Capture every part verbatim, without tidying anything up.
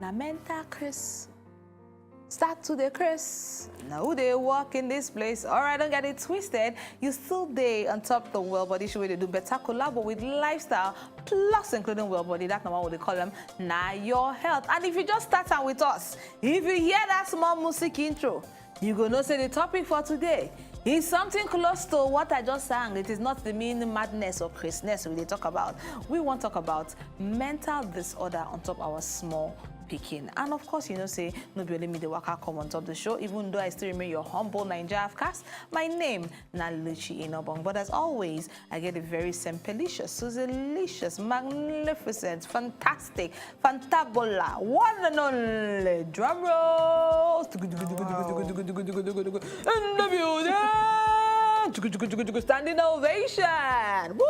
Na mental craze. Start to the craze. Now who they walk in this place? All right, don't get it twisted. You still day on top the world, but issue way they do better collabo with lifestyle, plus including well body. That number what they call them. Now your health. And if you just start out with us, if you hear that small music intro, you go know say the topic for today is something close to what I just sang. It is not the mean madness or craziness we dey talk about. We wan talk about mental disorder on top our small pikin. And of course, you know say no be only me dey waka come on top the show, even though I still remain your humble Naija afcast. My name na Luchi Inobong, but as always, I get a very simpelicious, delicious, magnificent, fantastic, fantabular, one and only drum rolls. In the building. Standing ovation. Woo!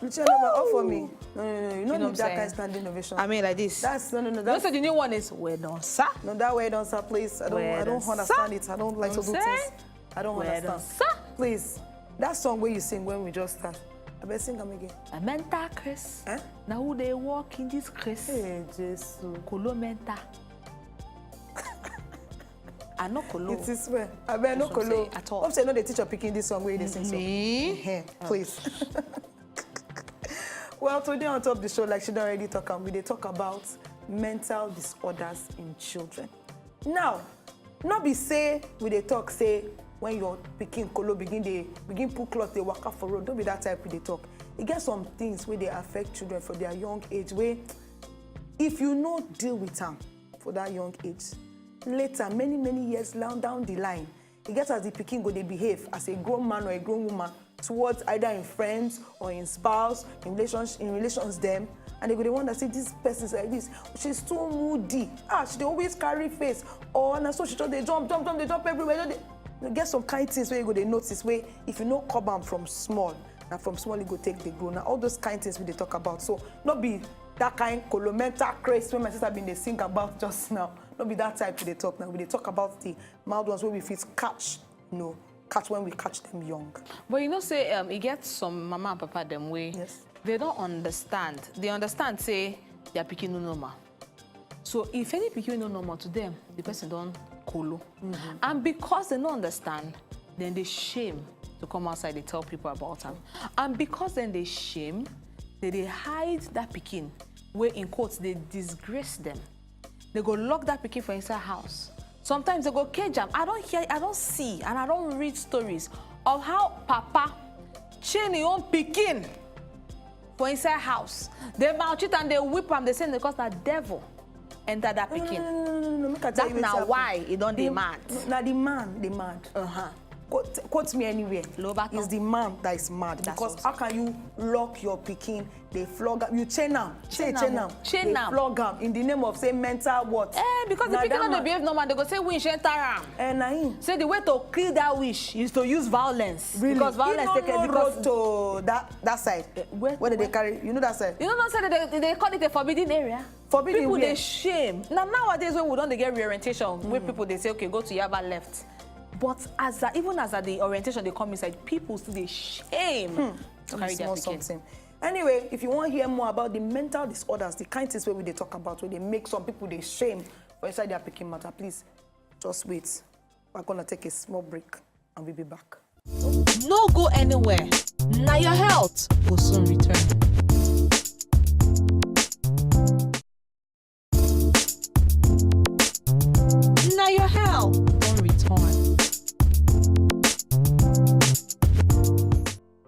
Lucia, no, but off for me. No, no, no, you no You know need what I'm that kind saying? Standing ovation. I mean, like this. That's no, no, no. You know, That's say the new one is well done, sir. No, that way don't, sir. Please, I don't, Well I don't done, understand sir. It. I don't like to Don't do say. Things. I don't Well done, understand. Sir. Please, that song where you sing when we just start. I bet sing them again. A mental craze. Eh? Now who they walk in this craze? Hey, Jesus. Kolo mental. I no kolo. It is well. I bet no That's what I'm kolo. saying, at all. Hope say no they teach your picking this song where they sing so. Me? Eh, please. Well, today on top of the show, like she done already talk, and we they talk about mental disorders in children. Now, not be say we they talk say when your pikin kolo begin they begin pull cloth they waka for road. Don't be that type we they talk. It get some things where they affect children for their young age. Where if you no deal with them for that young age, later many many years down down the line, it gets as the pikin go they behave as a grown man or a grown woman towards either in friends or in spouse, in relations, in relations them, and they go they wonder say this person is like this, she's too moody, ah, she dey always carry face, or na so she just dey jump, jump, jump, they jump everywhere. Just dey, you get some kind things where you go they notice where if you no curb am from small, na from small you go take the grow. Now all those kind things we they talk about. So not be that kind colomental craze when my sister been they sing about just now. Not be that type we they talk now. We they talk about the mild ones where we fit catch, you know, catch when we catch them young. But you know, say um, it gets some mama and papa them way. Yes. They don't understand. They understand say their pikin no normal. So if any pikin no normal to them, the person don't kolo. And because they don't understand, then they shame to come outside. They tell people about them. And because then they shame, they they hide that pikin where in quotes they disgrace them. They go lock that pikin for inside house. Sometimes they go cage am. I don't hear, I don't see, and I don't read stories of how papa chain him own pikin for inside house. They maltreat and they whip am. They say because na devil enter that No, no, pikin. no, no, no, no, no. Make I tell That you na wetin why e don dey happen. mad. The- Na the man, the mad. Uh-huh. Quote, quote me anywhere. Ló bá tán. It's the man that is mad. That's Because awesome. How can you lock your pikin? They flog am. You chain am. Say Chain chain am. am. Chain They am. Flog am in the name of say mental what? Eh, because the Na pikin that no dey man. Behave normal, they go say winch enter am. Eh, na him. Say the way to kill that wish is to use violence. Really? Because violence He no take care know because road to that that side. where- Where did they where- carry? You know that side. You know, not say they, they call it a forbidden area. Forbidden People where? They shame. Now nowadays when we don't dey get reorientation, where people they say okay, go to Yaba left. But as I, even as at the orientation they come inside, people still they shame to Be carry their small pikin. Something. Anyway, if you want to hear more about the mental disorders, the kind things where we they talk about, where they make some people they shame for inside their pikin matter, please just wait. We're gonna take a small break and we'll be back. No go anywhere. Now your health will soon return. Now your health will return.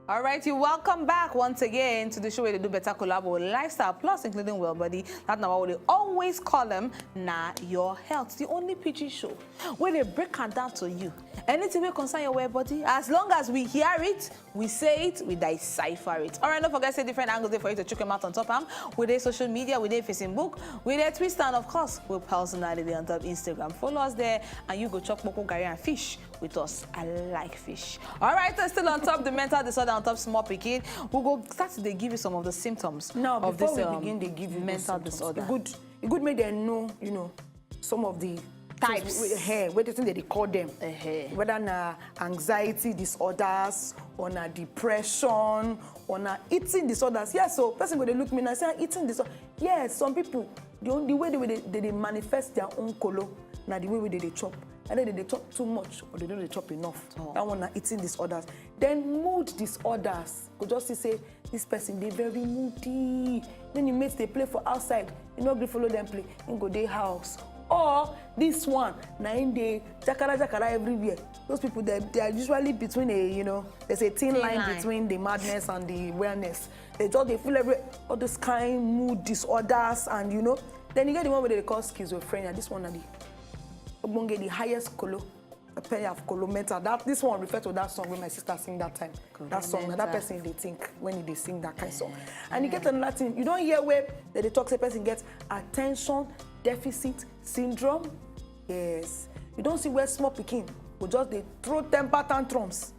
All right, you welcome back once again to the show where they do better collabo with lifestyle plus including well body. That now what they always call them na your health. The only P G show where they break am down to you. Anything will concern your well body, as long as we hear it, we say it, we decipher it. All right, don't forget say different angles there for you to check them out on top. Am with their social media, with their Facebook, with their Twitter, and of course, we personally dey on top Instagram. Follow us there, and you go chop kpokpo, garri and fish with us. I like fish. All right, so still on top the mental disorder on top small pikin. We go start to dey give you some of the symptoms Now, of before this we um, begin, they give you those mental symptoms. Disorder. It good, it good make them know, you know, some of the Types. Hey, wetin dem dey call them? Eh-heh. Whether na anxiety disorders, or na depression, or na eating disorders. Yes, so person go dey look me now say, "Ah, eating disorder." Yes, some people, the only way they, they, they, they manifest their own kolo na the way wey they dey chop. Either they dey chop too much or they no dey chop enough. Oh. That one na eating disorders. Then mood disorders. Go just see say this person dey very moody. Then you mate dey play for outside, you no gree follow them play. Him go dey house. Or this one, na him dey jakara jakara everywhere. Those people, they, they are usually between a, you know, there's a thin, Thin line, line. Between the madness and the wellness. They just dey feel every, all this kind mood disorders, and you know. Then you get the one wey they call schizophrenia. This one na the ogbonge, the highest kolo. Appear of kolo mental. That, this one refer to that song wey my sister sing that time. That song, na that Mental. Person dey think when he dey sing that kind song. And you get another thing. You don hear where they dey talk say person get attention deficit syndrome? Yes. You don see where small pikin go just dey throw temper tantrums,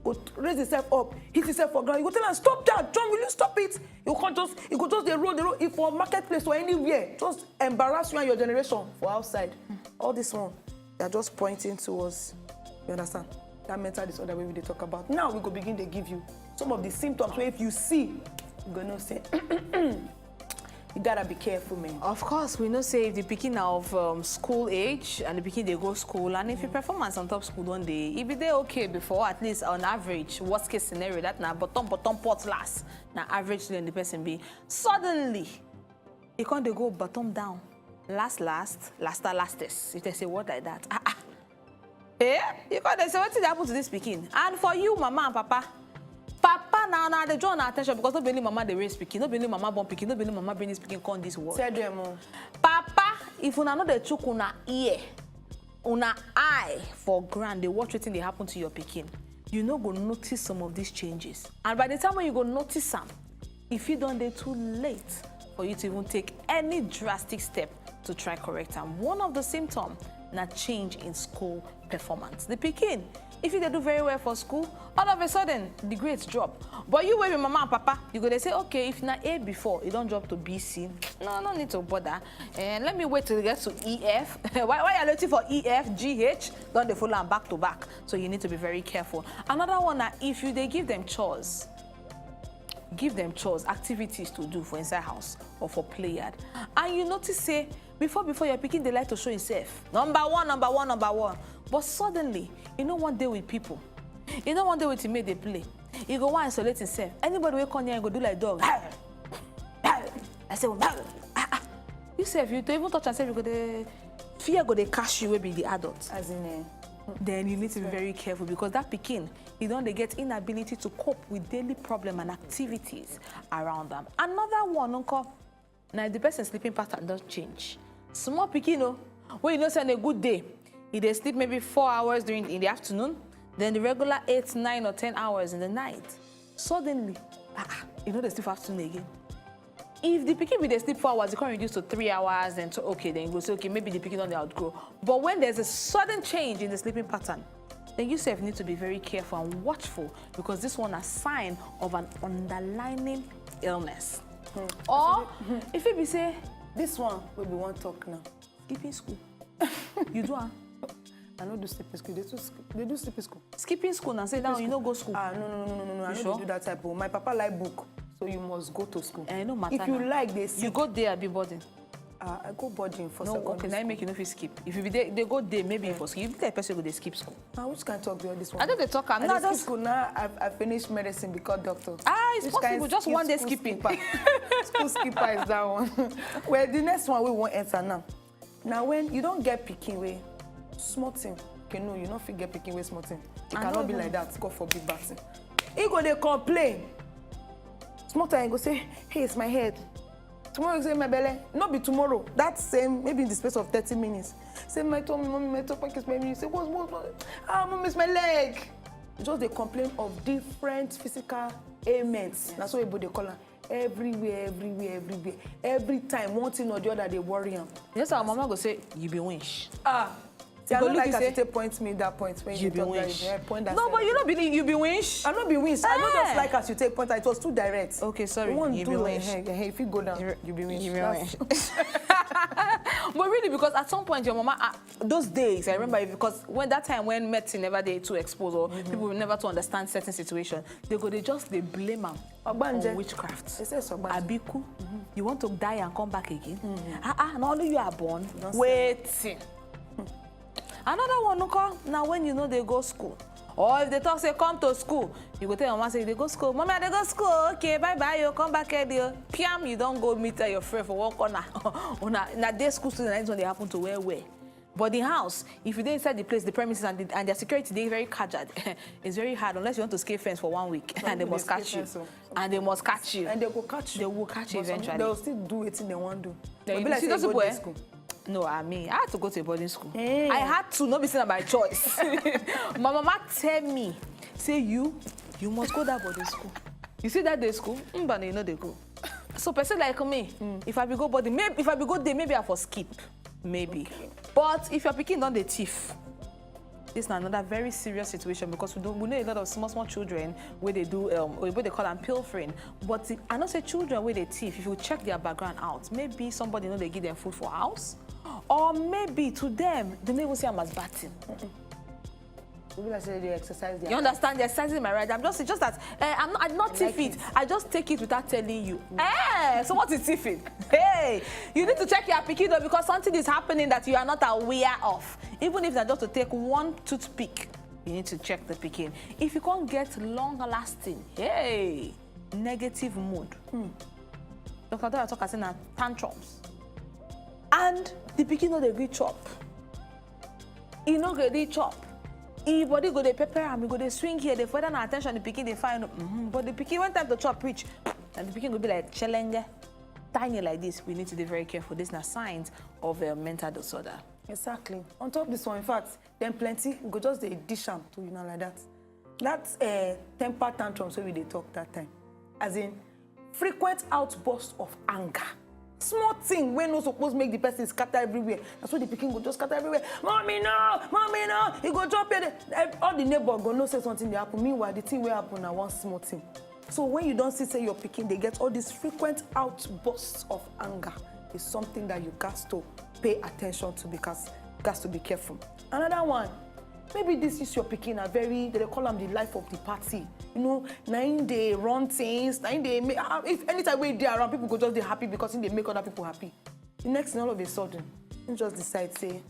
go raise himself up, hit himself for ground. You go tell am, "Stop that, John, will you stop it?" You can't just, you go just dey roll, dey roll. If for marketplace or anywhere, just embarrass you and your generation for outside. All this one, they are just pointing towards, you understand, that mental disorder wey we dey talk about. Now we go begin dey give you some of the symptoms wey if you see, you go know say you gotta be careful, man. Of course, we know say if the pikin na of um, school age and the pikin dey go school, and if your performance on top school don dey, if e dey okay before, at least on average, worst case scenario, that na bottom bottom pot last, na average learn the person be. Suddenly, e come dey go bottom down, last last, last lastest. If they say word like that, ah ah. Eh? You come dey say wetin dey happen to this pikin? And for you, mama and papa, papa na na dey draw una attention, because no be only mama dey raise pikin, no be only mama born pikin, no be only mama bring this pikin come this world. Tell them, oh. Papa, if una no dey chook una ear, una eye for ground, dey watch wetin dey happen to your pikin, you no go notice some of these changes. And by the time when you go notice am, e fit don dey too late for you to even take any drastic step to try correct am. One of the symptoms na change in school performance. The pikin, if you dey do very well for school, all of a sudden the grades drop. But you wey be mama and papa, you go dey say, "Okay, if na A before, e don drop to B C. No, no need to bother. Eh, let me wait till e get to E F." Why, why you are waiting for E F, G H? Don dey follow am back to back. So you need to be very careful. Another one na if you dey give them chores, give them chores, activities to do for inside house or for play yard, and you notice say before before your pikin dey like to show himself number one, number one, number one, but suddenly e no wan dey with people, e no wan dey with him make dey play, e go wan isolate himself. Anybody wey come near him go do like dog. I say, "Ah, ah." You sef, you to even touch am sef, you go dey, fear go dey catch you wey be the adult. As in, eh, Then you need to be very careful, because that pikin, e don dey get inability to cope with daily problem and activities around am. Another one nko, na if the person sleeping pattern don change. Small pikin o, wey you know say on a good day, e dey sleep maybe four hours during, in the afternoon, then the regular eight, nine or ten hours in the night. Suddenly, ah ah, e no dey sleep for afternoon again. If the pikin be dey sleep four hours, e come reduce to three hours, then so, okay, then you go say, "Okay, maybe the pikin don dey outgrow." But when there's a sudden change in the sleeping pattern, then you sef need to be very careful and watchful, because this one na sign of an underlying illness. Or if e be say this one wey we wan talk now. Skipping school. You do am? I no do sleeping school. They do, sk- they do sleeping school. Skipping school na say that one you no go school. Ah, no, no, no, no, no, no. I You no sure? Dey do that type. Oh, my papa like book, so you must go to school. Eh, no matter If you na. Like, they You see. Go there abi boarding? Ah, I go boarding for No, secondary okay, now you school. Make you no fit skip. If you dey, dey go there, maybe you for skip. You be the person go dey skip school. Ah, which kind talk be all this one? I just dey talk am. I No, dey skip just school now. I, I finish medicine because doctor. Ah, it's Which possible. Kind Just skip- One day school skipping. Skipper? School skipper is that one. Well, the next one we wan enter now. Now, when you don get pikin wey small thing, okay, no, you no fit get pikin wey small thing. It I cannot no be even like that. God forbid bad thing. He go dey complain. Small time, he go say, "Hey, it's my head." Tomorrow, he say, "My belly." No be tomorrow. That same, maybe in the space of thirty minutes. Say, "My tummy, mommy, my tummy is paining me." Say, "What, what, what?" "Ah, mommy, it's my leg." He just dey complain of different physical ailments. Na so people dey call am. Everywhere, everywhere, everywhere. Every time, one thing or the other dey worry am. Yes, our mama go say, "You be winch." Ah, See, I go don't look like you as say, you take point me that point when "You you be talk that winch." You point that No, side. But you no be, you be winch. I no be winch. I no just Eh. Like as you take point. It was too direct. Okay, sorry. One You do be like, winch. hey, hey, if you go down, You, you be winch. you be That's- winch. But really, because at some point your mama, uh, those days, I remember it because when that time when medicine never dey too exposed or people never to understand certain situation, they go, they just, they blame am Ogbanje. On witchcraft. They say it's Ogbanje. Abiku, you want to die and come back again? Ah, ah, na only you are born. Don't say Waiting. Another one, nko, now when you know they go school. Or if they talk, say, "Come to school," you go tell your mama, say, "They go school. Mommy, I dey go school. Okay, bye bye. You come back here, dear." Piam, you don't go meet your friend for one corner. Una, na day school student, that's when they happen to where, where. But the house, if you dey inside the place, the premises, and, the, and their security, they very casual. It's very hard unless you want to scale fence for one week, and they People must dey catch scale you. fence, oh. And they must catch you. And they go catch you. They will catch you But some- eventually. They will still do wetin they want do. Then But you be like see say those you go people, dey eh? School. No, I mean, I had to go to a boarding school. Eh. I had to, not be saying by choice. My mama tell me, say, "You, you must go that boarding school." You see that day school? Mba, you know they go. So person like me, if I be go boarding, maybe if I be go there, maybe I for skip, maybe. But if your pikin don dey thief, this na another very serious situation because we don't, we know a lot of small small children where they do um where they call them pilfering. But the, I know say children where they thief, if you check their background out, maybe somebody know they give them food for house, or maybe to them they never see them as bad thing. People like say they exercise their You understand? They're exercising my right. I'm just, it's just that uh, I'm not, I'm not I like thief it. It. I just take it without telling you. Eh, so what is thiefing? Hey, you need to check your pikin though, because something is happening that you are not aware of. Even if that's just to take one toothpick, you need to check the pikin. If you can't get long lasting, hey, negative mood. Doctor Dora talk as in tantrums. And the pikin no dey gree chop. E no go dey chop. E body go dey pepper am, e go dey swing here, dey further na attention the pikin dey find. Mm-hmm. But the pikin, when time to chop reach, and the pikin go be like chelenge, tiny like this. We need to be very careful. These are signs of a mental disorder. Exactly. On top of this one, in fact, then plenty go just dey dish am to you now like that. That uh, temper tantrum, so we dey talk that time. As in, frequent outburst of anger. Small thing wey no suppose make the person scatter everywhere. That's why the pikin go just scatter everywhere. "Mommy, no! Mommy, no!" He go jump here. Ev- All the neighbor go know say something dey happen. Meanwhile, the thing wey happen na one small thing. So when you don see say your pikin dey get all these frequent outbursts of anger, is something that you got to pay attention to because you got to be careful. Another one, maybe this is your pikin, a very, they dey call am the life of the party. You know, na him dey run things, na him dey make, ah, if anytime wey dey around, people go just dey happy because he dey make other people happy. The next thing, all of a sudden, he just decide say,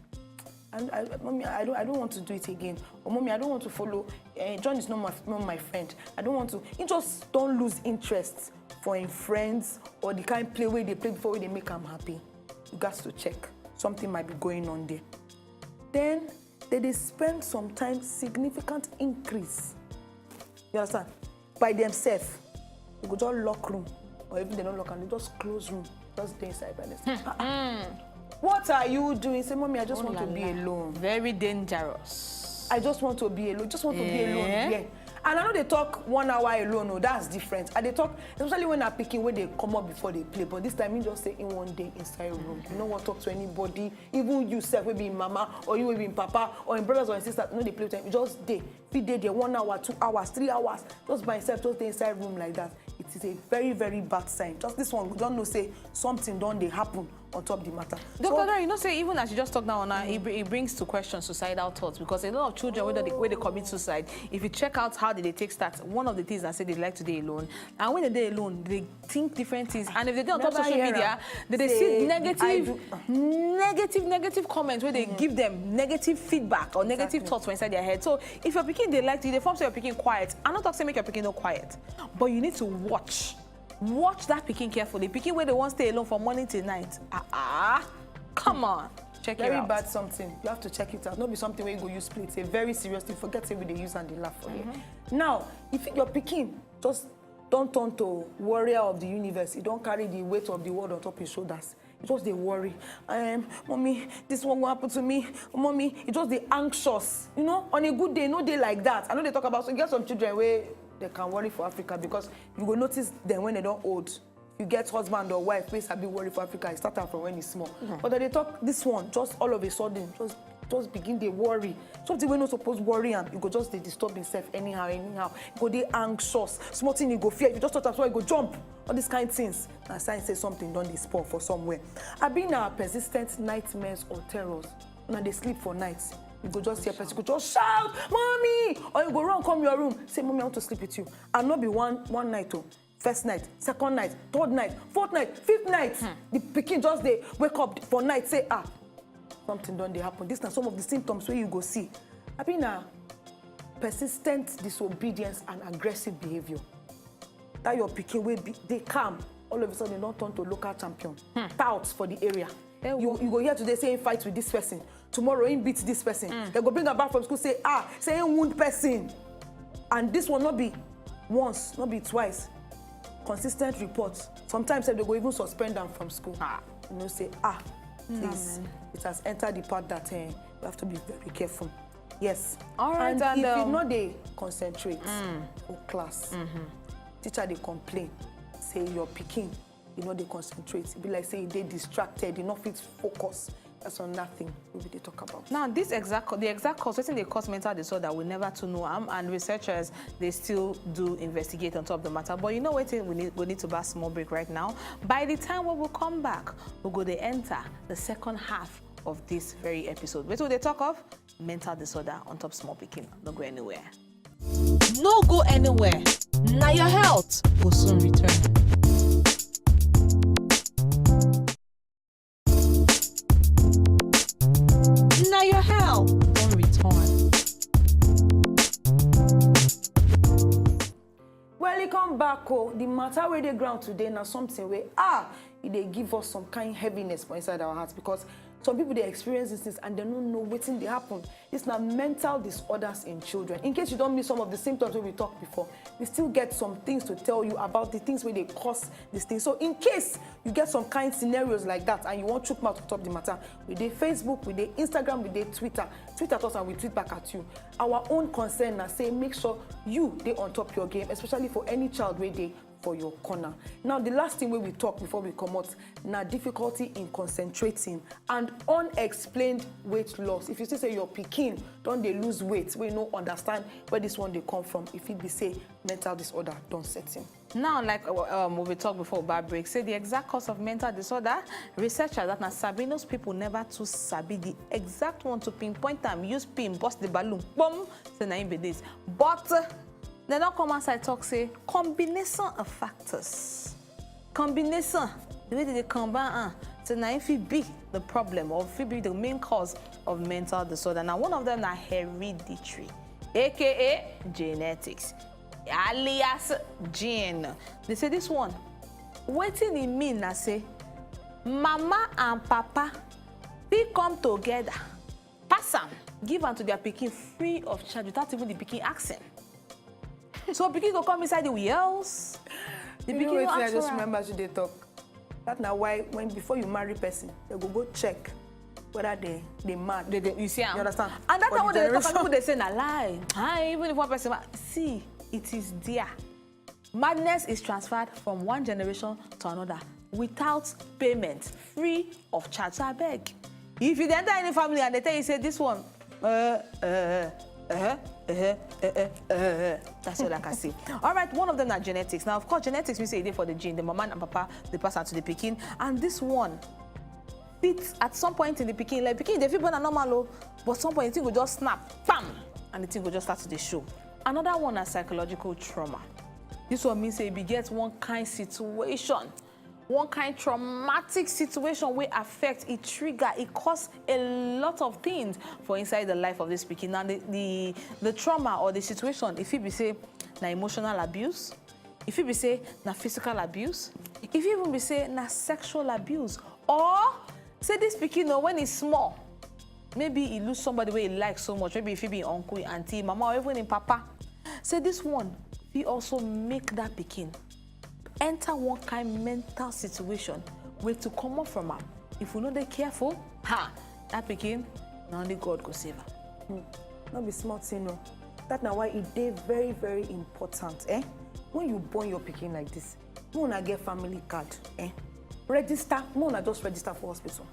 "And I, mommy, I don't, I don't want to do it again." Or, "Mommy, I don't want to follow. Uh, John is not my, not my friend. I don't want to." He just don't lose interest for him friends or the kind play where they play before where they make him happy. You got to check. Something might be going on there. Then they, they spend sometimes significant increase. You understand? By themselves. You go just lock room. Or even they don't lock and they just close room. Just stay inside by themselves. Ah, ah. What are you doing? Say, "Mommy, I just want to be alone. Very dangerous. I just want to be alone. Just want to be alone." Eh? Yeah. And I know they talk one hour alone. Oh, that's different. And they talk, especially when I'm picking, when they come up before they play. But this time, he just say in one day inside room. You no want talk to anybody. Even you self, maybe in mama, or you maybe in papa, or in brothers or in sisters. No, they play with them. You just day. Fit dey there one hour, two hours, three hours, just by himself, just dey inside room like that. It is a very, very bad sign. Just this one, we don't know say something don dey happen on top the matter. Doctor Dora, you know say even as you just talk now, now it, br- it brings to question suicidal thoughts because a lot of children when they, when they commit suicide, if you check out how they, they take start, one of the things I say they like to be alone, and when they dey alone, they think different things, and if they dey on top Never social hear media, am they, they say, see negative, "I do." Negative, negative comments where they give them negative feedback or negative Exactly. Thoughts for inside their head. So if your pikin dey like you, they form say your pikin quiet. I no talk say make your pikin no quiet, but you need to watch, watch that pikin carefully. Pikin where they want stay alone from morning till night. Ah ah, come on, check it Very out. Bad something. You have to check it out. No be something where you go use play. It's a very serious thing. Forget say we dey use and dey laugh for here. Now, if your pikin just don turn to warrior of the universe, he don carry the weight of the world on top his shoulders. He just dey worry. Um, "Mommy, this one will happen to me. Mommy," he just dey anxious. You know, on a good day, no day like that. I know they talk about, so you get some children where they can worry for Africa because you go notice them when they don't old. You get husband or wife, please, I be worry for Africa. I start out from when he's small. But they talk this one, just all of a sudden, just just begin dey worry. Something wey no suppose worry am, e go just dey disturb himself anyhow, anyhow. E go dey anxious. Small thing e go fear. If you just touch am small, e go jump. All these kind things na sign say something don dey spoil for somewhere. Abi na persistent nightmares or terrors? Una dey sleep for night, you go just hear person go just shout, "Mommy!" Or you go run come your room, say, "Mommy, I want to sleep with you." And no be one, one night o. First night, second night, third night, fourth night, fifth night, the pikin just dey wake up for night, say, "Ah, something don dey happen." These na some of the symptoms wey you go see. Abi na persistent disobedience and aggressive behaviour. That your pikin wey be, dey calm, all of a sudden don turn to local champion, tout for the area. You, you go hear today say he fight with this person, tomorrow he beat this person. They go bring am back from school, say, "Ah, say he wound person." And this one no be once, no be twice. Consistent reports. Sometimes sef, they go even suspend am from school. Ah. You know, say, "Ah, please, it has entered the part that, eh, you have to be very careful." Yes. All right, and and, if you um, no dey concentrate for class, teacher dey complain say your pikin, you no dey concentrate. E be like say you dey distracted, you no fit focus. That's another thing we dey talk about. Now, this exact co-, the exact cause, wetin dey cause mental disorder, we never too know am, and researchers, they still do investigate on top of the matter. But you know wetin, we need, we need to buy small break right now. By the time we will come back, we go dey enter the second half of this very episode. Wetin we dey talk of? Mental disorder on top small pikin. No go anywhere. No go anywhere. Na your health go soon return. Na your health don return. Welcome back o. The matter wey dey ground today na something wey, ah, e dey give us some kind heaviness for inside our hearts, because some people dey experience these things and they no know wetin dey happen. This na mental disorders in children. In case you don miss some of the symptoms wey we talk before, we still get some things to tell you about the things wey dey cause this thing. So in case you get some kind scenarios like that and you wan chook mouth to talk the matter, we dey Facebook, we dey Instagram, we dey Twitter. Tweet at us and we tweet back at you. Our own concern na say make sure you dey on top your game, especially for any child wey dey for your corner. Now, the last thing wey we talk before we comot na difficulty in concentrating and unexplained weight loss. If you see say your pikin don dey lose weight, wey you no understand where this one dey come from, e fit be say mental disorder don set in. Now, like, uh, um, we talk before we break, say the exact cause of mental disorder, researchers, that na Sabino's people, never too sabi the exact one to pinpoint am, use pin, burst the balloon, boom, say na im be this. But, uh, they don come outside talk say combination of factors. Combination, the way they dey combine am, say na im fit be the problem or fit be the main cause of mental disorder. Now, one of them na hereditary, A K A genetics, alias gene. They say this one, wetin e mean na say mama and papa fit come together, pass am, give am to their pikin free of charge without even the pikin asking. So pikin go come inside the wheels. The pikin no answer. You know wetin I just remember as you dey talk? That na why when, before you marry person, they go go check whether they, they mad. They, they, you see am? You understand? And that time when they talk, people dey say na lie. Ah, even if one person ma-, see, it is there. Madness is transferred from one generation to another without payment, free of charge. So abeg, if you dey enter any family and they tell you say this one, uh, uh, uh, uh, uh, uh, uh, uh, that's all I can say. All right, one of them na genetics. Now, of course, genetics means say e dey for the gene, the mama and papa, they pass am to the pikin, and this one fit at some point in the pikin, like, pikin, they fit born am normal o, but some point the thing go just snap, bam, and the thing go just start to dey show. Another one na psychological trauma. This one means say e be get one kind situation, one kind traumatic situation wey affect, e trigger, e cause a lot of things for inside the life of this pikin. Now, the, the, the trauma or the situation, e fit be say na emotional abuse, e fit be say na physical abuse, e fit even be say na sexual abuse, or say this pikin o, when e small, maybe e lose somebody wey e like so much, maybe e fit be im uncle, im aunty, im mama, or even im papa. Say this one fit also make that pikin enter one kind mental situation wey to comot from am, if we no dey careful, ha, that pikin, na only God go save am. Hmm. No be small thing o. That na why e dey very, very important, eh? When you born your pikin like this, make una get family card, eh? Register, make una just register for hospital.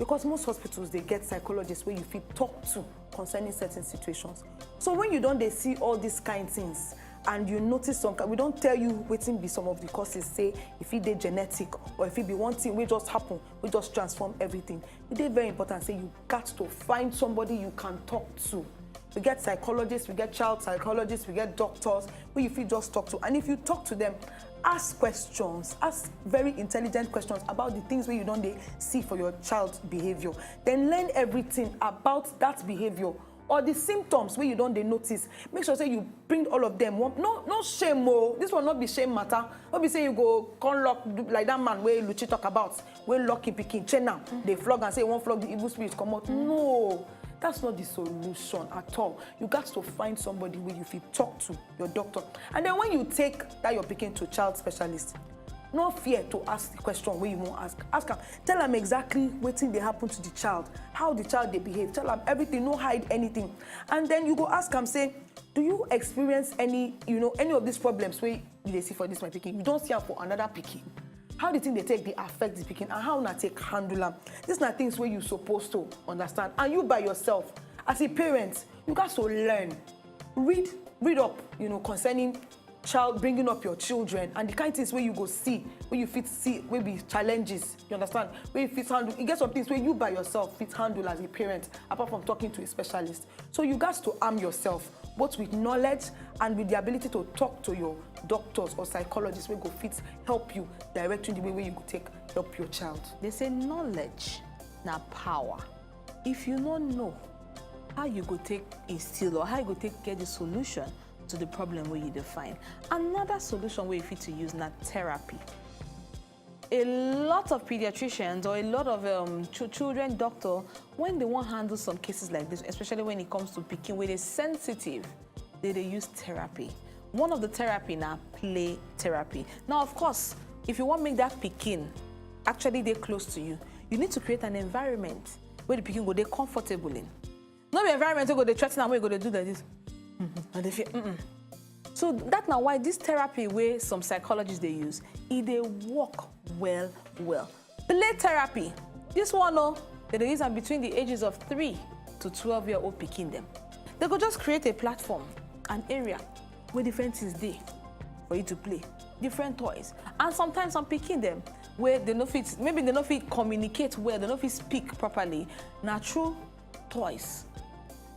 Because most hospitals dey get psychologists wey you fit talk to concerning certain situations. So when you don dey see all these kind things and you notice some ki-, we don tell you wetin be some of the causes, say e fit dey genetic or e fit be one thing wey just happen, wey just transform everything. E dey very important say you gat to find somebody you can talk to. We get psychologists, we get child psychologists, we get doctors wey you fit just talk to. And if you talk to them, ask questions, ask very intelligent questions about the things wey you don dey see for your child behavior. Then learn everything about that behavior or the symptoms wey you don dey notice. Make sure say you bring all of them. One, no, no shame o. This one no be shame matter. No be say you go come lock like that man wey Luchi talk about, wey lock him pikin, chain am, dey flog am, say he wan flog the evil spirit comot. No, that's not the solution at all. You got to find somebody wey you fit talk to, your doctor. And then when you take that your pikin to child specialist, no fear to ask the question wey you wan ask. Ask am, tell am exactly wetin dey happen to the child, how the child dey behave. Tell am everything, no hide anything. And then you go ask am say, do you experience any, you know, any of these problems wey you dey see for this my pikin? You don see am for another pikin? How the thing dey take dey affect the pikin and how una take handle am? These na things wey you suppose to understand. And you by yourself, as a parent, you gats to learn, read, read up, you know, concerning child, bringing up your children, and the kind things wey you go see, wey you fit see, wey be challenges, you understand, wey you fit handle. E get some things wey you by yourself fit handle as a parent, apart from talking to a specialist. So you gats to arm yourself, both with knowledge and with the ability to talk to your doctors or psychologists wey go fit help you, direct you the way wey you go take help your child. They say knowledge na power. If you no know, how you go take instill or how you go take get the solution to the problem wey you dey find? Another solution wey you fit to use na therapy. A lot of pediatricians or a lot of um, ch- children doctor, when they wan handle some cases like this, especially when it comes to pikin wey dey sensitive, they dey use therapy. One of the therapy na play therapy. Now, of course, if you wan make that pikin actually dey close to you, you need to create an environment wey the pikin go dey comfortable in. No be environment wey go dey threaten am, wey go dey do like this. Mm-hmm. And they feel, mm-mm. So that na why this therapy wey some psychologists dey use, e dey work well well. Play therapy. This one o, they dey use am between the ages of three to twelve year old pikin dem. They go just create a platform, an area where different things dey for you to play, different toys. And sometimes some pikin dem wey they no fit, maybe they no fit communicate well, they no fit speak properly. Na through toys,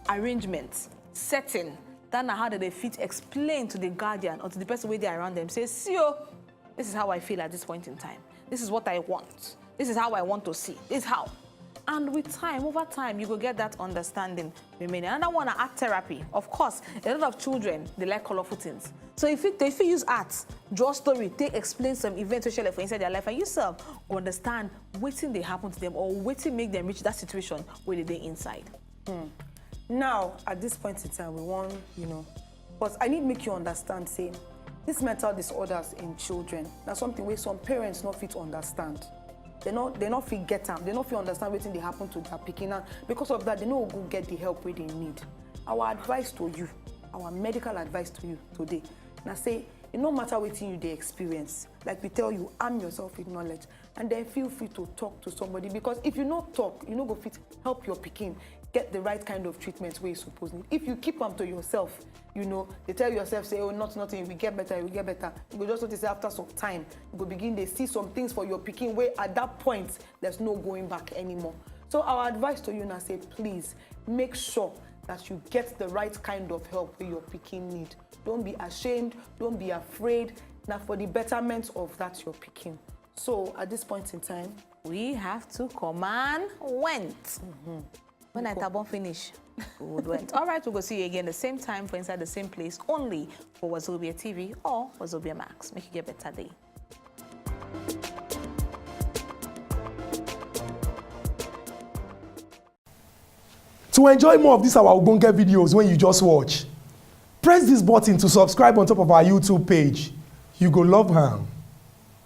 arrangement, setting, that na how they dey fit explain to the guardian or to the person wey dey around them. Say, see o, this is how I feel at this point in time. This is what I want. This is how I want to see. This is how. And with time, over time, you go get that understanding remaining. Another one na art therapy. Of course, a lot of children, they like colorful things. So if you, if you use art, draw story, take explain some events wey shele for inside their life, and yourself go understand wetin dey happen to them or wetin make them reach that situation wey they dey inside. Hmm. Now, at this point in time, we wan, you know, but I need make you understand say this mental disorders in children na something wey some parents no fit understand. They no, they no fit get am. They no fit understand wetin dey happen to their pikin, and because of that, they no go get the help wey they need. Our advice to you, our medical advice to you today, na say e no matter wetin you dey experience. Like we tell you, arm yourself with knowledge, and then feel free to talk to somebody, because if you no talk, you no go fit help your pikin get the right kind of treatment wey you suppose need. If you keep am to yourself, you know, they tell yourself say, oh, not nothing, we get better, we get better. You go just notice say after some time, you go begin dey see some things for your pikin wey at that point there's no going back anymore. So our advice to you na say, please make sure that you get the right kind of help wey your pikin need. Don't be ashamed, don't be afraid. Na for the betterment of that your pikin. So at this point in time, we have to command went. Mm-hmm. When I tabon finish, we would went. All right, we go see you again the same time for inside the same place, only for Wazobia T V or Wazobia Max. Make you get better day. To enjoy more of these our ogbonge videos when you just watch, press this button to subscribe on top of our YouTube page. You go love am.